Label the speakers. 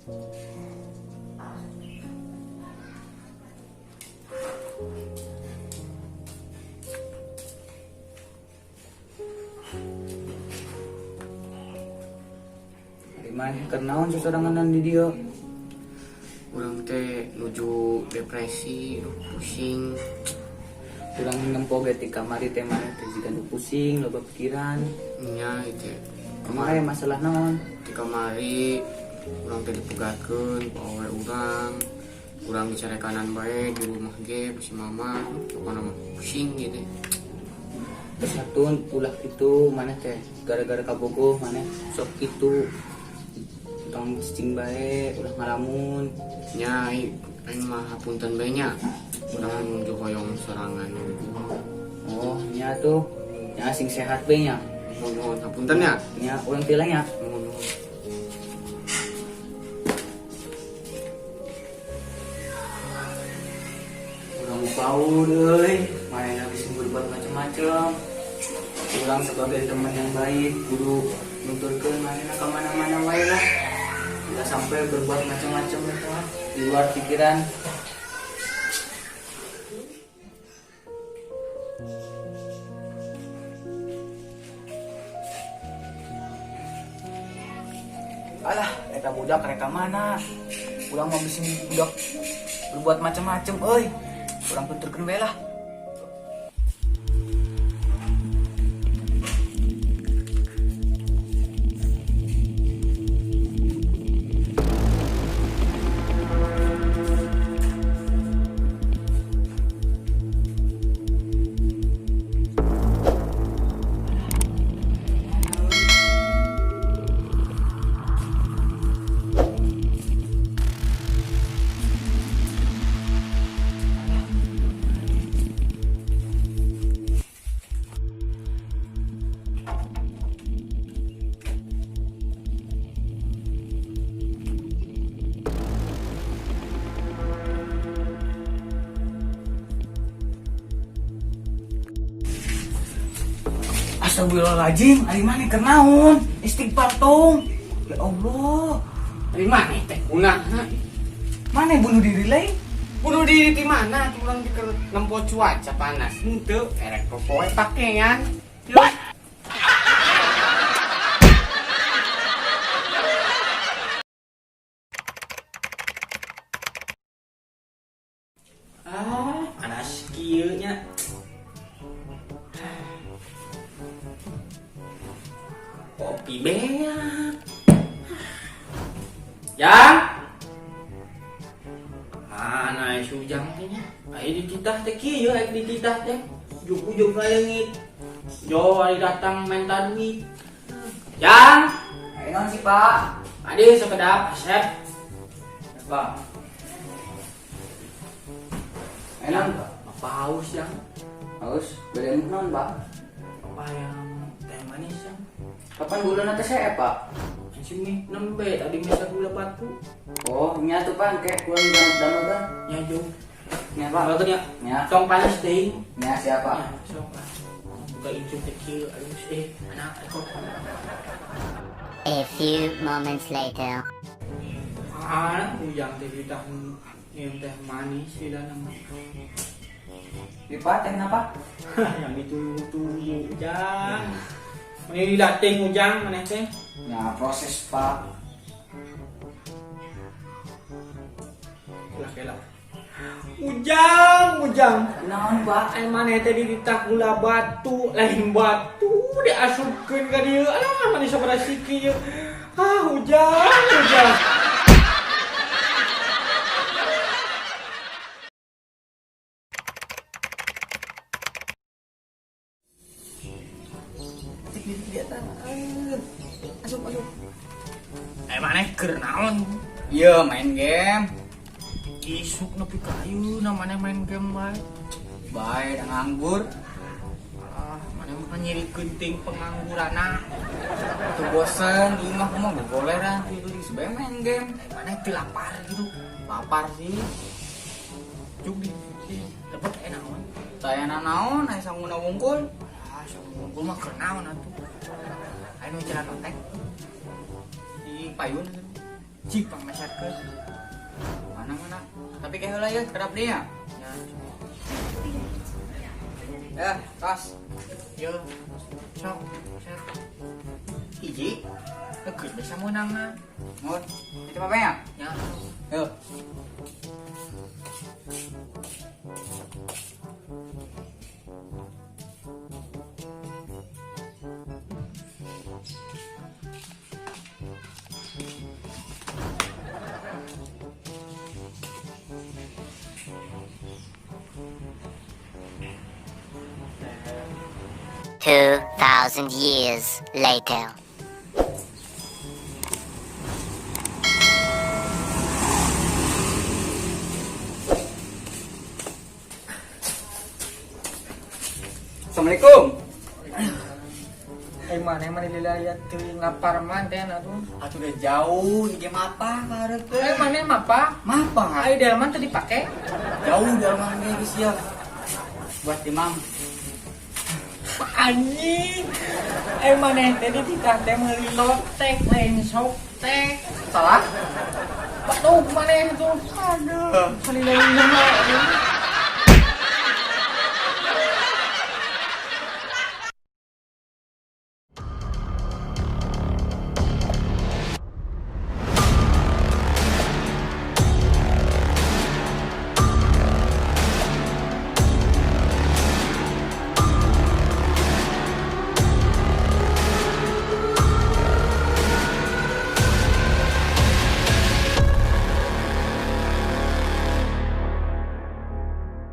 Speaker 1: Ari maneh keur naon sosoranganan di dieu?
Speaker 2: Urang teh nuju depresi, pusing.
Speaker 1: Urang nempo ge ti kamari teh maneh teh jiga nu pusing, loba pikiran.
Speaker 2: Nya itu.
Speaker 1: Kumaha masalah naon?
Speaker 2: Ti kamari urang teh dipegatkeun ku awewe urang. Urang dicarekanan bae di rumah ge ku si mama, pokona mah pusing gitu.
Speaker 1: Terus hatun ulah kitu maneh teh gara-gara kabogoh maneh sok kitu. Tong cicing bae ulah ngalamun.
Speaker 2: Nya aing mah hapunten bae nya. Urang nuju hoyong sorangan.
Speaker 1: Oh, nya tuh. Nya sing sehat bae nya.
Speaker 2: Nuhun, nuhun, hapunten nya.
Speaker 1: Nya urang teh nya.
Speaker 2: Nuhun, nuhun.
Speaker 1: Urang paul euy, manehna bisa berbuat macam-macam. Urang sebagai teman yang baik kudu nuturkeun manehna ka mana-mana wae lah. Ulah sampai berbuat macam-macam lah di luar pikiran. Alah, eta budak rek ka mana? Urang mah bisi budak berbuat macam-macam euy. Urang tuturkeun bae lah. Astagfirullahaladzim, ari maneh keur naon? Istighfar tong. Ya Allah.
Speaker 2: Ari maneh teh kunaha?
Speaker 1: Maneh bunuh diri lain?
Speaker 2: Bunuh diri di mana? Tuh urang keur nempo cuaca panas. Henteu, erek popoe pakean.
Speaker 1: What?
Speaker 3: Ah, panas kieu nya. Kopi beak. Jang. Mana si Ujang teh nya? Ai dititah teh kieu, ai dititah teh. Ujug-ujug ngaleungit. Jo ari datang menta duit. Jang.
Speaker 1: Ai naon sih, Pak?
Speaker 3: Adi sekedap, Asep.
Speaker 1: Pak. Ai naon, Pak?
Speaker 3: Apa haus, Jang?
Speaker 1: Haus? Bade naon, Pak?
Speaker 3: Apa yang teh manis, Jang?
Speaker 1: Kapan gulana teh saya, Pak?
Speaker 3: Sini nembe tadi mesa gula batu.
Speaker 1: Oh, nya tuh Pak, kayak kurang damel kan?
Speaker 3: Nya jauh.
Speaker 1: Nya Pak.
Speaker 3: Bagus nya.
Speaker 1: Nya.
Speaker 3: Tong panas teuing.
Speaker 1: Nya siapa?
Speaker 3: Nya, sok. Buka incu kecil, alus anak ekor.
Speaker 4: A few moments later.
Speaker 3: Ah, ujang teh ditah yang teh manis sih lah nama.
Speaker 1: Di Pak, teh kenapa?
Speaker 3: Yang ditunggu-tunggu ujang. Ini dilatih ujang maneh teh.
Speaker 1: Nah, proses Pak.
Speaker 3: Lah kelak. Ujang, ujang.
Speaker 1: Naon Pak?
Speaker 3: Ai maneh teh dititah gula batu, lain batu diasupkeun ka dieu. Alah, maneh sabaraha siki ieu. Ah, ujang, ujang.
Speaker 1: Asup, asup.
Speaker 3: Maneh keur naon?
Speaker 1: Iya, main game.
Speaker 3: Isuk nepi ka ayeuna maneh main game bae.
Speaker 1: Bae da nganggur.
Speaker 3: Ah, maneh mah nyirikeun ting pengangguranna.
Speaker 1: Tuh bosen di imah mah gogoleran tidur di sebae main game.
Speaker 3: Maneh teu lapar gitu.
Speaker 1: Lapar sih.
Speaker 3: Cuk di dapat enak naon?
Speaker 1: Taya naon aya sanguna wungkul.
Speaker 3: Ah, sanguna wungkul mah keur naon atuh. Aya nu jalan otek.
Speaker 1: Di payun.
Speaker 3: Cik pangmeserkeun.
Speaker 1: Mana mana. Tapi kayak heula ya, kedap dia.
Speaker 3: Ya.
Speaker 1: Ya, tas.
Speaker 3: Yo. Sok, set.
Speaker 1: Hiji.
Speaker 3: Geus bisa meunangna.
Speaker 1: Mun. Itu apa ya?
Speaker 3: Ya.
Speaker 1: Yo.
Speaker 4: 2,000 years later.
Speaker 1: Assalamualaikum.
Speaker 3: Eh, mana mana lila teuing ngaparman teh atuh.
Speaker 1: Atuh udah jauh, ini game apa karep?
Speaker 3: Eh, mana mapa?
Speaker 1: Mapa.
Speaker 3: Ayo delman tadi dipake.
Speaker 1: Jauh delman ge geus ya. Buat imam.
Speaker 3: Anjing. Eh, mana teh dititah teh meuli lotek lain sok teh.
Speaker 1: Salah?
Speaker 3: Waduh, mana itu? Aduh. Salila.